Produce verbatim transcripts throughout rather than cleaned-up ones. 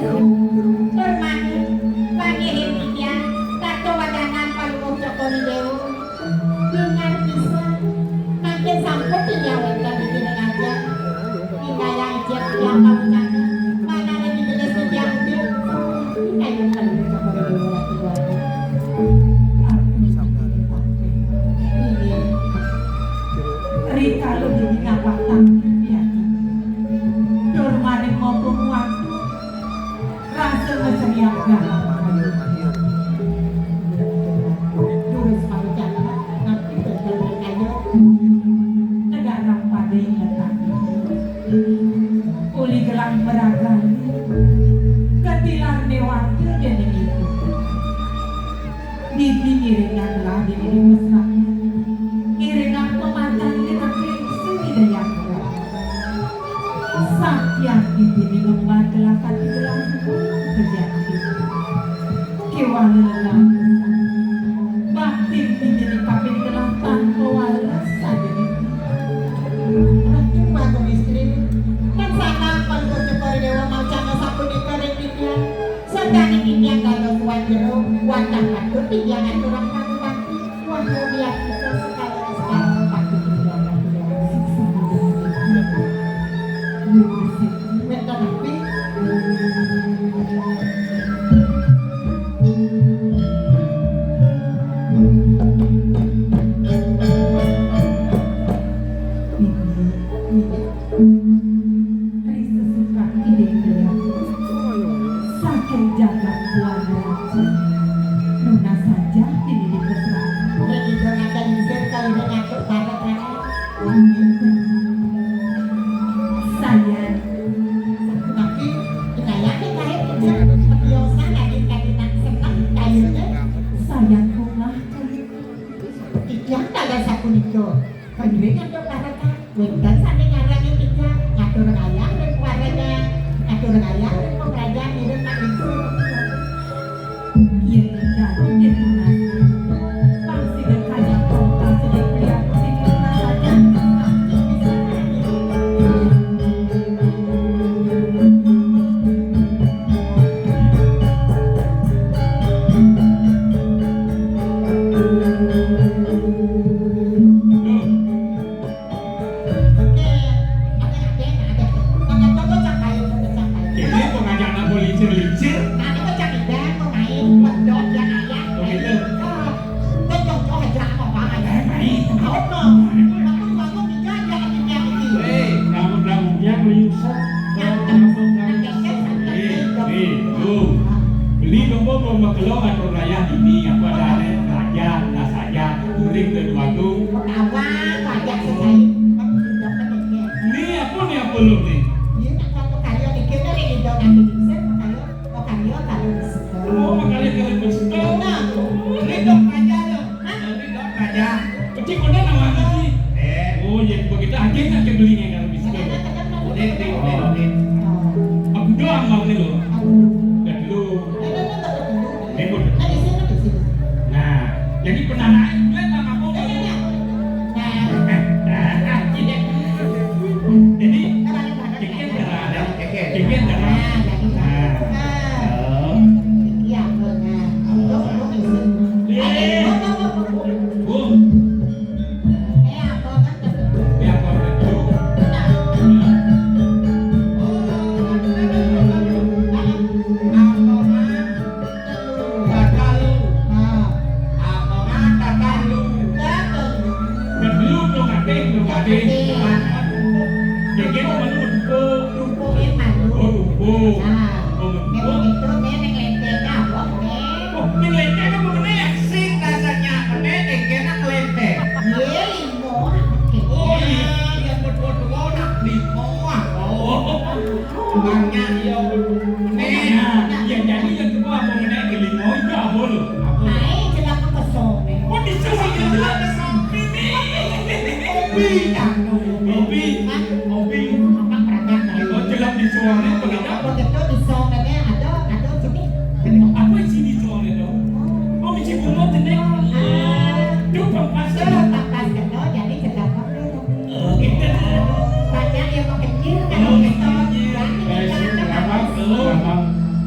Tur mangke, mangke titiang, tato wadanan Palungguh Cokor I Déwa. Ingat pisan, mangke sampun titiang wénten ing kéné ngajeng. Indayang ijin titiang pawucana, manawi digelis titiang ugi, sampun kayun Palungguh Cokor I Déwa. Inggih. Rikala déning ngawatang pianak. Tur maring mapa muatu rasa masriak galah kayu. Durus marucan napi betul kayu. Negarang pada ingetan. Uli gelang meragali ketilar newata déning ibu. Bibi ngiringang lah déning mesra. Ngiringang pematan ngenake sing idayang. Sakyan bibi ngembat gelah kati gelah terjadi. Kéwala lelah. Batin bibi kaping gelah tanpa wales sadéning. Ratu Agung Istri, kan sanang Palungguh Cokor I Déwa maucana sapunika ring titiang. Sangkaning titiang dados tuan jero, wantah patut titiang aturang pangubakti. Wah, luar biasa sekali, sekali patut titiang aturang. Wénten napi? Ri sesukan idih beliau. Saking jagat Buana Raja. Nunas saja dini di mesra. Ring ida ngadan isir kaliring atuk bareng raya. Sayan. Sakti, kayane kae kerja. Biasa lagi kajinan seneng kayane. Sayan bunga. Titiang taler sapunika. Kaliring atuk bareng. Wénten sané ngarang ing titiang, ngatur kayah ring pawaregan, ngatur kayah ring pamrajan, ngiring ring ingsun. Yen dadi ditunas, pang sida kayang tongkas ring priaputi ditunas saja. Ini pengajak anak mau lincir-lincir. Nanti kok cak idan, mau main, pedot, ya, ayah. Oh, gitu. Oh, kok cocok aja, apa, apa, ya. Eh, main. Tahu, no. Aku, aku, aku, bisa aja, aku, ya, ini. Eh, kamu, kamu, yang liusan. Yang, yang, yang, yang, yang, yang, eh, eh, tuh. Beli domba, domba kelor, atau raya ini, apa ada, ada, raja, nggak saja, kuring, dan wagung. Pertama, wajah sesaji. Ni apa ni apa lu ni? Iya, nak apa karya ni? Kita ni kita nak bikin saya makarya, makarya kalau disetel. Oh, makarya kalau disetel. Nah, ni dok aja tu. Hah? Ni dok aja. Kecil kau dah nama ni? Eh. Oh, ya, begitu aja nak beli ni kalau disetel. Boleh, boleh, boleh, boleh. Aku doang mau ni lo. Dah dulu. Eh, dah, dah, dah, dah, dah. Ribut. Nah, jadi pernah naik duit sama aku. Nah. Jadi,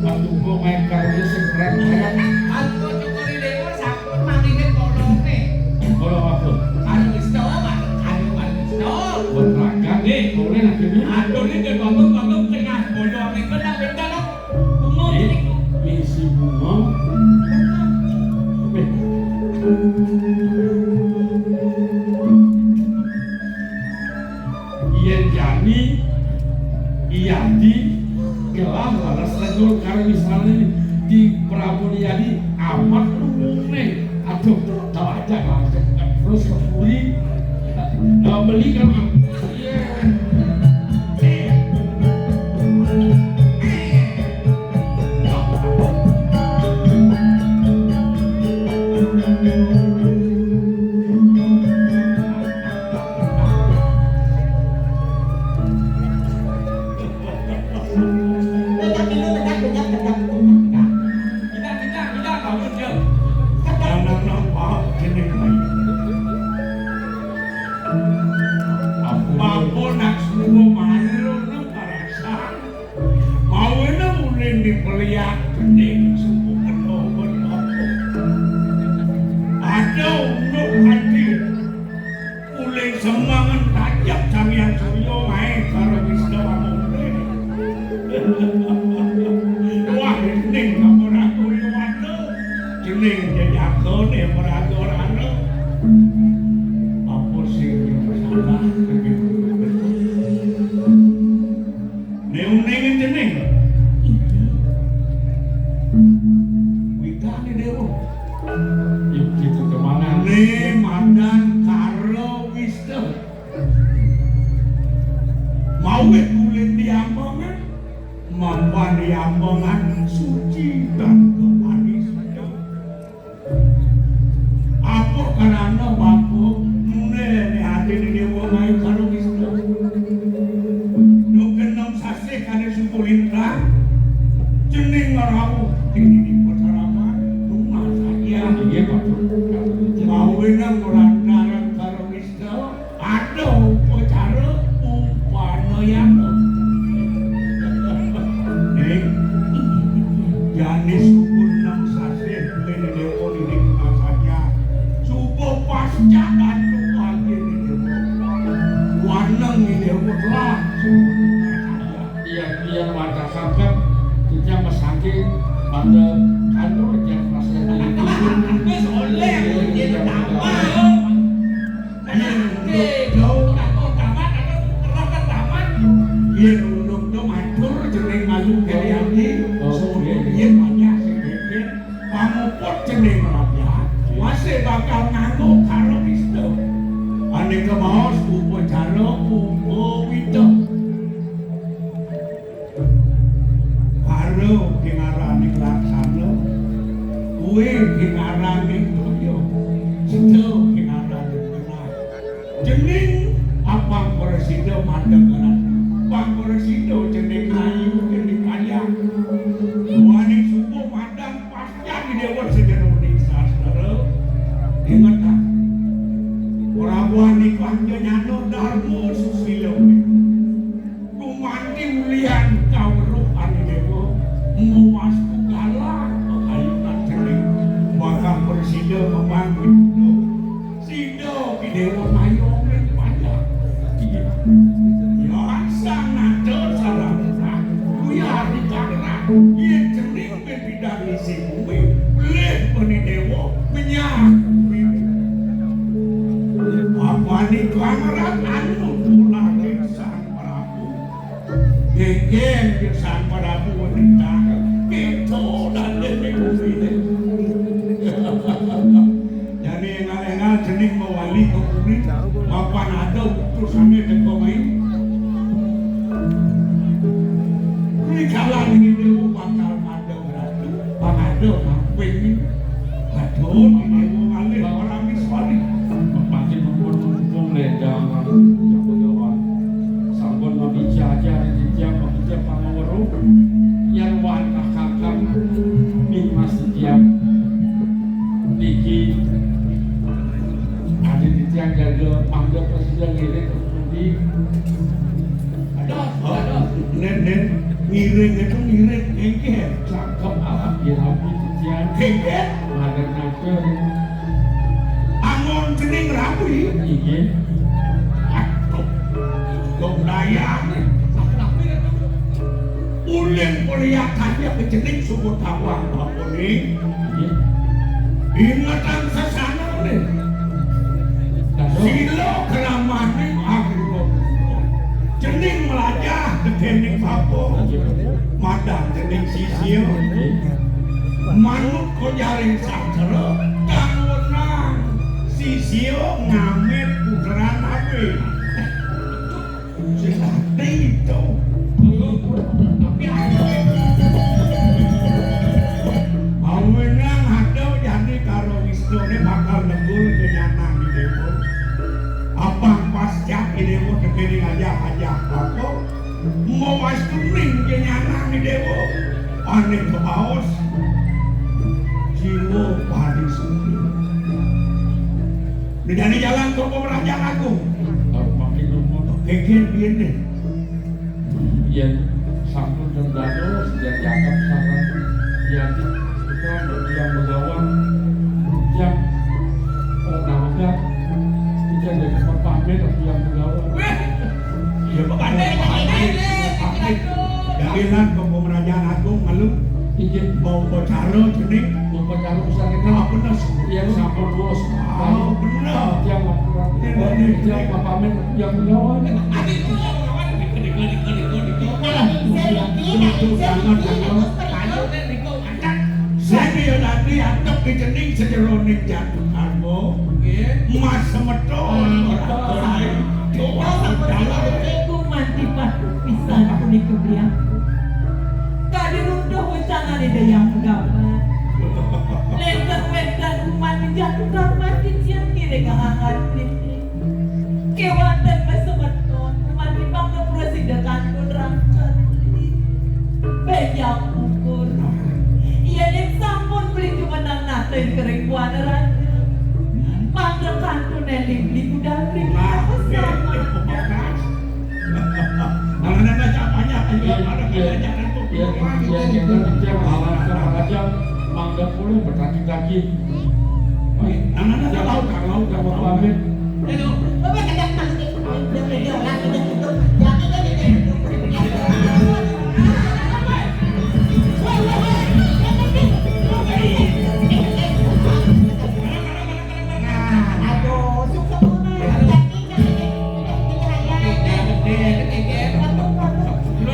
Mas Tunggu main karo sing berat banget. Aku cukur ini kok sampun mangingin kolonge. Kolong apa? Karo Wisnu, Mas. Karo, karo Wisnu. Betrakan nih, boleh lagi nih. Aduh, ini ke bangkung-bangkung tengah bodoh, ini kena beda lah. Bunga ini. Isi bunga. Bunga. Yen jani Iyadi gelah leres tegur karo misalnya di Prabu Iyadi amat lumune. Aduh, tahu aja langsung terus ke Puri. Eh, beli kan? Iya. Apa nak semua malu lu parasan? Mawene ulin dipeliak gending suku kena bener. Ada unduk hati. Ulin semangan tajak Sang Hyang Surya main karo Wisnu Pamungke. Wah, gending kamu ragu liwat. Gending jajagone ora ora. Apa sing salah? Nek uning jeneng. Witane dewa. Yuk kita kemana? Ne mandan karo Wisnu. Mawit kulit diambangan, mampan diambangan suci dan kepanis. Apa karana bapa nune ne atine dewa main karo Wisnu? Duk enem sasih kane suku lintang, jeneng ngerawuh dini di pedalaman rumah saja. Iya, Pak. Mawinang lantaran karo Wisnu, ada upacara upanayana. Ning, jane suku enam sasih lene dewa dini rumah saja. Suku pasca bantu pagi dene dewa. Waneng dene dewa telah suku rumah saja. Iya, iya, wadah sabab, kita mesake pada kanu yang masih ada. Wis oleh, yen tambah. Yen unduk do, yen unduk do matur jeneng Mas Sugiarti. Oh, iya. Yen banyak sing geger, pamuput jeneng raja. Masih bakal nganggo karo Wisnu. Ane kemaos upacara Kumbawida. Karo kinarane laksana, kuwi kinarane kaya sida kinarane kenal. Jeneng abang Presida madeng ngeran. Bang Presida jeneng ayu, jeneng kaya. Wani subuh madang pas jadi dewa sejeroning sastra. Inget, ah. Prabu Anika hanya nyano dharma susila. Gumanti ulian kaweruh ane dewa, mawastu galah pekayunan geni, bakal presida memang sida pidewa mayong ing panjang. Iya. Yan sang nada sarana, kuwi ari kakrah, yen geni ben bidang isi kuwi, pelih bani dewa menyang kuwi. Apane kelameran anu tulane sang Prabu. Geger ya sang Prabu wenitang. Kita dan dene kuwi. Jane engal-engal jeneng mawali kepuri, mapan ada utusane teko mai. Rikala ini dewa bakal madeng ratu, pangada mamping. Aduh, ini dewa ngalih ora miswari. Panjenengan pun mumpung lendang, Jagodawan. Sampun mabijak aja, titiang mabijak pangaweruh. Yang wantah kakang, ning mas titiang. Niki adi titiang jaga mangga presiden ngiring ke pundi. Aduh, aduh. Nen, nen, ngiring itu ngiring, engke. Inggih. Madeg natur. Angon cening rabi. Inggih. Aduh. Kok dayane. Ulin kuliah kaya kecening sumur tawang bapune. Inggih. Ingetan sesanane. Sila kramane agung. Cening melajah dening bapa. Madan dening sisia. Manut kojaring sastra, kang wenang sisia ngamit puteran ape. Sing ati itu. Awenang ada jani karo Wisnune bakal negul kenyanan di dewa. Apang pasca di dewa tegene ngajak-ajak apa? Mau wastuning kenyanan di dewa. Ane kebaos. Jiwa padi suci. Dijani jalan toko Kerajaan Agung. Harus makin rumah. Keken biyen deh. Yen sampun ten dados, yen dianggap sareng yen kita yang begawan, yang, eh, nawegan, kita yang pamit, yang begawan. Weh, iya, pamit, pamit, pamit. Jadilah toko Kerajaan Agung malu. Inggih. Mau upacara cening. Upacara pisan itu. Ah, bener. Yang sampun bos. Ah, bener. Yang laporan. Yang pamit, yang begawan. Sing ya dadi antep dicening sejeroning jatuh karma. Nggih. Mas semeton. Ah, ora sae. Kita sampun dalan. Iku manti patut pisan punika, Biang. Kadi runtuh wecanane Dayang Gamat. Lenten-lenten umat jatuh karma titiang kireng angan titi. Kewanten mesemeton, mati pangga prasida kantun rangkati. Bejang ukur. Yen sampun beli jumeneng naten kering buana raja. Mangga kantun eling beli budal ring. Nah, nah, nah, nah, jangan banyak, ayo, iya, ada iya, kerja, jangan tuh. Iya, iya, iya, iya, iya, mangga boleh berkaki-kaki. Nah, nah, nah, nah, laut, nah, laut, nah, laut. Pamit.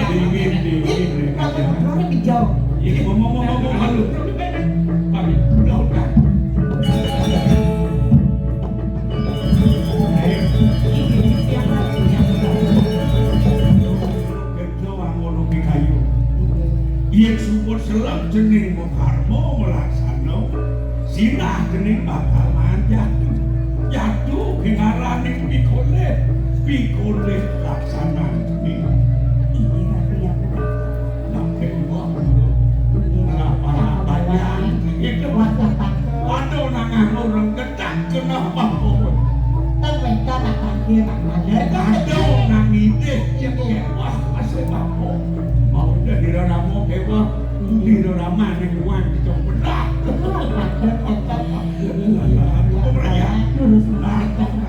Dingin, dingin. Ini ngomong-ngomong malu. Pamit, laut, nah. Kerja wangun ugi kayu. Yen sumput selem jeneng makarma malaksana, sinah jeneng bakal manjak. Jatuh kengaraning pikolih, pikolih laksanan jeneng. Ini tapi yang benar. Nak kedua, ini malah banyak. Itu wajah tak. Waduh, nang nganggur. Kenapa, Pun? Kan mereka nak panggil, nak maler. Aduh, nang idih, ya, ya. Wah, masih apa? Mau udah diraramo, kewah. Dirarama, nih, kuan, dicong bedak. Aduh, Pun, ya. Lurus, Pun.